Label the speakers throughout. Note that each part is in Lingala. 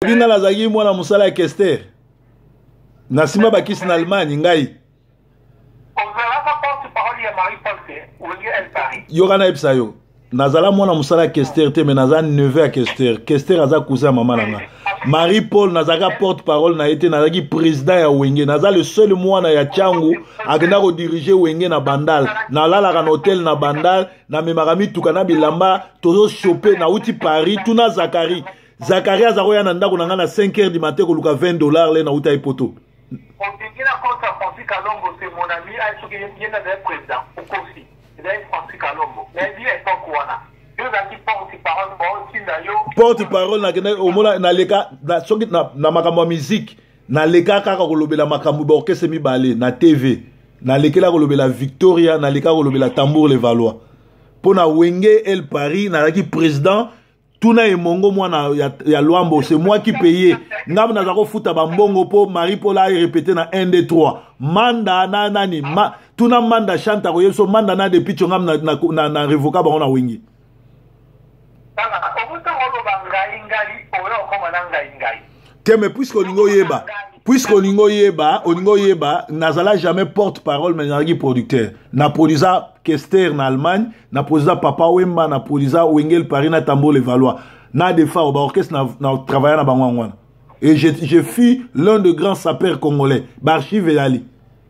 Speaker 1: Oyebi nga nazalaki mwana mosala ya Kester. Nasimba bakisi na Allemagne ngai.
Speaker 2: Ozalaka porte parole ya Marie Paul te, Wenge El Paris.
Speaker 1: Yoka nayebisa yo. Nazala mwana mosala ya Kester te mais naza neveu ya Kester. Kester aza cousin ya mama na nga. Marie Paul nazalaka porte parole na ye te, nazalaki président ya Wenge. Naza le seul mwana ya Tshangu akenda ko diriger Wenge na Bandal. Nalalaka na hotel na Bandal, namemaka mituka na bilamba, tozo choper, nauti Paris, tuna Zacharie. Zacharie aza koya na ndako na ngai na 5 heures du matin koluka 20 dollars le nauta ye poto.
Speaker 2: Olingi na kosa Francis Kalombo c'est mon ami ayi soki ye nde azali president okosi ezali Francis Kalombo nayebi epoque wana yo ozalaki porte parole baotinda yo
Speaker 1: porte parole nakenda omona naleka na, soki na, na makambo ya musique naleka kaka kolobela makambo baorchestre mibale na tv nalekela kolobela victoria naleka kolobela tambour le valois mpo na wenge el paris nazalaki président tuna emongo mwana ya, ya luambo c'est moi qui paye ngai naza kofuta bambongo mpo marie paul a répété na 1 2 3 manda na nani ma, tuna manda chante akoyebi so manda na depicho ngai na, na, na, na revoka bango na wenge te mais puisque olingi oyeba puisque olingi oyeba olingi oyeba nazala jamais porte parole mais nazalaki producteur na produisa kester na allemagne na produisa papa wemba na produisa wengel paris na tambour le valois na defao baorchestre na, na travailla na bango yango wana et je, je fus l'un de grands sapeurs congolais baarchive ezali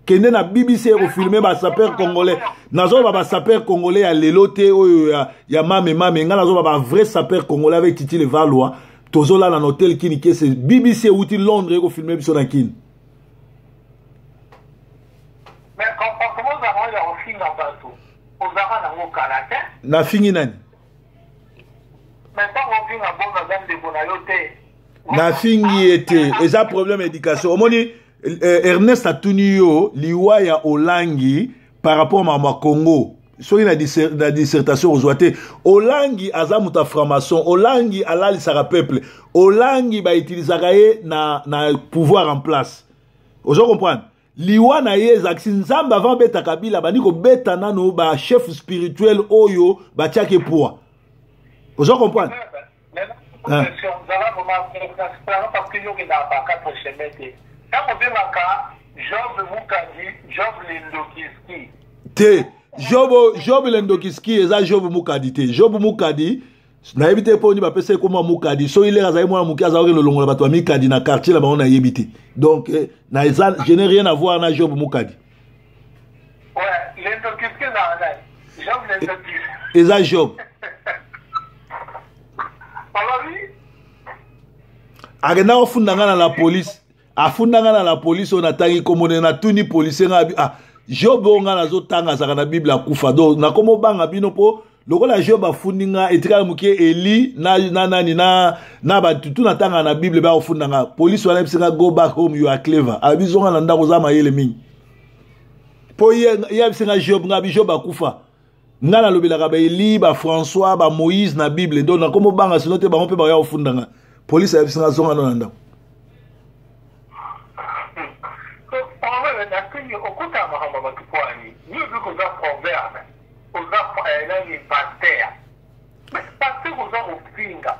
Speaker 1: kende na bbc ekofilme basapeur congolais nazoloba basapeur congolais ya lelo te oyo ya, ya mame mame ngai nazoloba bavrai sapeur congolais avec titi levaloi tozolala na hotel kini kese bbc euti londres ekofilme biso na kini nafingi nani nafingi ye te eza problème éducation omoni eh, Ernest atuni yo liwa ya Olangi par rapport makambo ya Congo soki na, disser, na dissertation ozwa te olangi aza moto ya franc-maçon olangi alalisaka peuple olangi bautilisaka ye na, na pouvoir en place ozo comprendre liwa na ye ezalakisi nzambe avant abeta kabila abandi kobeta nano bachef spirituel oyo batiaki poids ozo comprendre
Speaker 2: Zala vraiment transparent parce que yo okendaka par quatre chemin te. Ntango obengaka Job Mukadi, Job Lendokiski.
Speaker 1: Te, Job, Job Lendokiski eza Job Mukadi te. Job Mukadi nayebi te mpo nini bapesa ye komwa mukadi soki lere azali mwana moke azalaki lolongola bato ya mikadi na quartier na bango nayebi te donc eh, na eza je n'ai rien à voir na job mukadi eza job akenda kofunda ngai na la police afunda ngai na la police oyo natangi nkombo nde natuni policier ngai ah job oyo ngai nazotanga azalaka na bible akufa donc nakoma obanga bino mpo lokola job afundi nga etikala moke eli na, na nani na, na bato tu natanga na bible bakofunda nga polisi wana yebisi nga go back home you are clever alobi zonga na ndako oza mayele mingi mpo ye ayebisi nga job nga abi job akufa nga nalobelaka ba eli ba françois ba moïse na bible donc nakoma obanga sino te bango mpe bakoya kofunda nga polisi ayebisi nga zonga no na ndako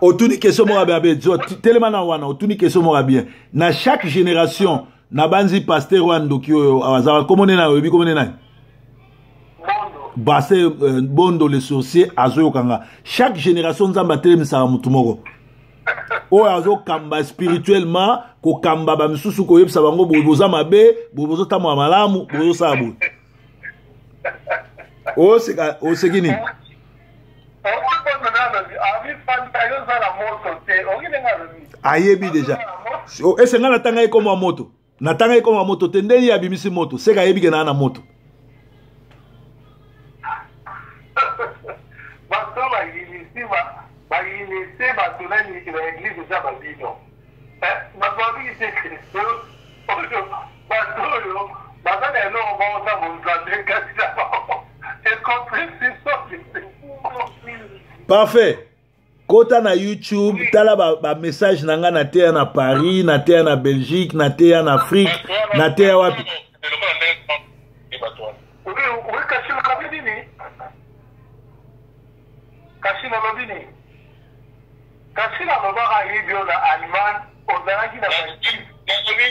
Speaker 1: Otuni question moko ya bien telema na wana otuni question moko ya bien na chaque génération nabanzi pasteur oyo ndoki oyo azalaka kombo nde nani oyebi kombo nde nani base euh, bondo le sorcier azoyoka nga chaque génération nzambe atelemisaka motu moko oyo azokamba spirituellement kokamba bamisusu koyebisa bango boye boza mabe boye bozotambola malamu bozosala boye oseka oseki nini ayebi deja ese ngai natanga ye komwa moto natanga ye komwa moto te nde ye abimisi moto seka ayebi ke naa na moto
Speaker 2: bayinise bato nani ba eglise eza babino Eh, bato babiki te oyo bato oyo baza na eloko moko ta bonzambe kati na bango
Speaker 1: parfait kota na youtube tala bamessage ba na ngai nateya na paris nateya na belgique nateya na afrique nateya wapi
Speaker 2: Kasi nalobi nini? Kasi nalobaka ayebi yo na Allemagne. Azalaki na
Speaker 3: Nakomi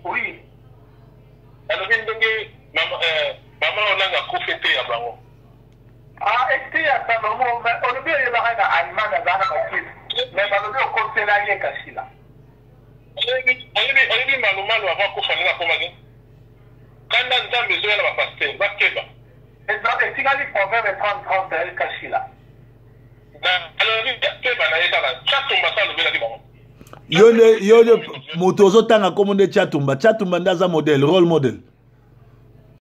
Speaker 2: oui.
Speaker 3: Alobi ndenge mama Olangi akufi te ya bango.
Speaker 2: Ah, ete ya Salomo, mais olobi oyebaka na Allemagne azala na bakisi. Mais balobi okosela ye Kashila.
Speaker 3: Oyebi Malumalu avant akufa ndenge akomaki. Kanda Nzambe ezoya na bapasteur, bakeba.
Speaker 2: Etikali Proverbe 30 30 Kashila.
Speaker 3: Alobi keba na ye kaka Tshatumba sa alobelaki bango.
Speaker 1: Yo nde yo nde moto ozotanga nkombo nde Tshatumba. Tshatumba nde aza modèle, role model.